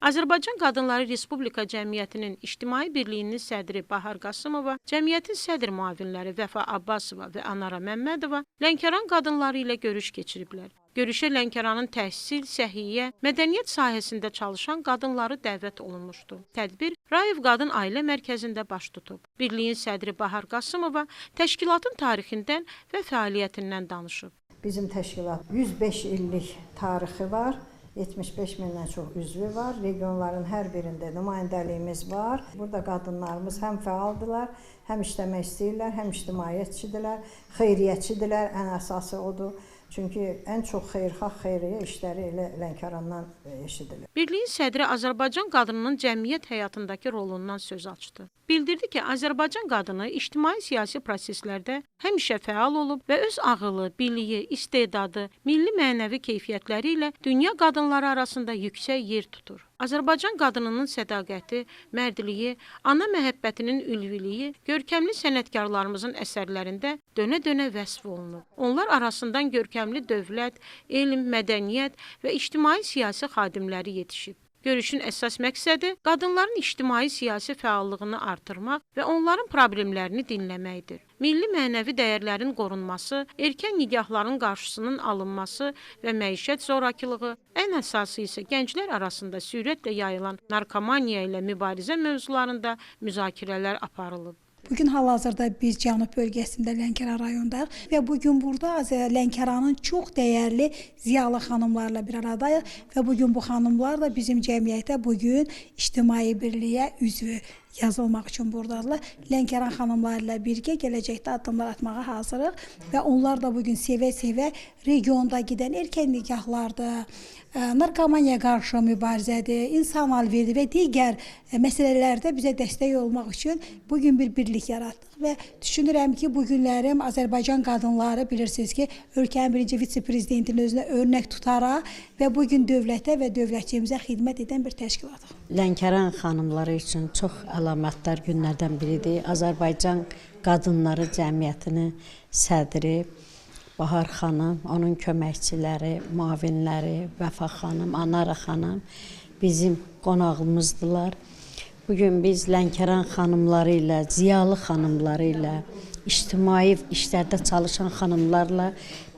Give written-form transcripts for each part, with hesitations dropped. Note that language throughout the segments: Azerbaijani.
Azərbaycan Qadınları Respublika Cəmiyyətinin İctimai Birliyinin sədri Bahar Qasımova, cəmiyyətin sədr müavinləri Vəfa Abbasova və Anara Məmmədova Lənkəran qadınları ilə görüş keçiriblər. Görüşə Lənkəranın təhsil, səhiyyə, mədəniyyət sahəsində çalışan qadınları dəvət olunmuşdu. Tədbir Rayev Qadın Ailə Mərkəzində baş tutub. Birliyin sədri Bahar Qasımova təşkilatın tarixindən və fəaliyyətindən danışıb. Bizim təşkilat 105 illik tarixi var. 75 mindən çox üzvü var. Regionların hər birində nümayəndəliyimiz var. Burada qadınlarımız həm fəaldılar, həm işləmək istəyirlər, həm ictimaiyyətçidirlər, xeyriyyəçidirlər. Ən əsası odur. Çünki ən çox xeyirxah, xeyriyyə işləri elə Lənkərandan eşidilir. Birliyin sədri Azərbaycan qadınının cəmiyyət həyatındakı rolundan söz açdı. Bildirdi ki, Azərbaycan qadını ictimai-siyasi proseslərdə həmişə fəal olub və öz ağılı, biliyi, istedadı, milli mənəvi keyfiyyətləri ilə dünya qadınları arasında yüksək yer tutur. Azərbaycan qadınının sədaqəti, mərdliyi, ana məhəbbətinin ülviliyi görkəmli sənətkarlarımızın əsərlərində dönə-dönə vəsf olunub. Onlar arasından görkəmli dövlət, elm, mədəniyyət və ictimai-siyasi xadimləri yetişib. Görüşün əsas məqsədi qadınların ictimai-siyasi fəallığını artırmaq və onların problemlərini dinləməkdir. Milli mənəvi dəyərlərin qorunması, erkən nigahların qarşısının alınması və məişət zorakılığı, ən əsası isə gənclər arasında sürətlə yayılan narkomaniya ilə mübarizə mövzularında müzakirələr aparılıb. Bugün hal-hazırda biz Cənub bölgəsində Lənkəran rayonundayıq və bugün burada Lənkəranın çox dəyərli ziyalı xanımlarla bir aradayıq və bugün bu xanımlar da bizim cəmiyyətə bugün ictimai birliyə üzvü yazılmaq üçün buradadırlar. Lənkəran xanımları ilə birgə gələcəkdə addımlar atmağa hazırıq və onlar da bugün sevə-sevə regionda gedən erkən nikahlardır, narkomaniyaya qarşı mübarizədir, insan alveridir və digər məsələlərdə bizə dəstək olmaq üçün bugün bir birlik yaratdıq və düşünürəm ki, bu günlərim Azərbaycan qadınları bilirsiniz ki, ölkənin birinci vitse-prezidentinin özünə örnək tutaraq və bugün dövlətə və dövlətçiyimizə xidmət edən bir təşkilatıq. Lənkəran xanımları üçün çox əlamətdar günlərdən biridir. Azərbaycan Qadınları Cəmiyyətinin sədri Bahar xanım, onun köməkçiləri, müavinləri, Vəfa xanım, Anara xanım bizim qonağımızdılar. Bugün biz Lənkəran xanımları ilə, ziyalı xanımları ilə, ictimai işlərdə çalışan xanımlarla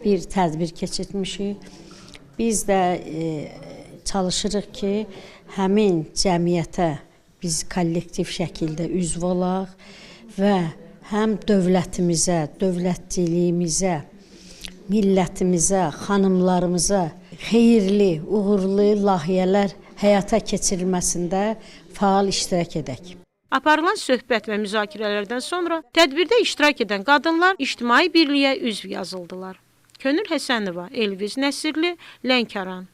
bir tədbir keçirtmişik. Biz də çalışırıq ki, həmin cəmiyyətə biz kollektiv şəkildə üzv olaq və həm dövlətimizə, dövlətçiliyimizə, millətimizə, xanımlarımıza xeyirli, uğurlu layihələr həyata keçirilməsində faal iştirak edək. Aparılan söhbət və müzakirələrdən sonra tədbirdə iştirak edən qadınlar ictimai birliyə üzv yazıldılar. Könül Həsənova, Elviz Nəsirli, Lənkəran.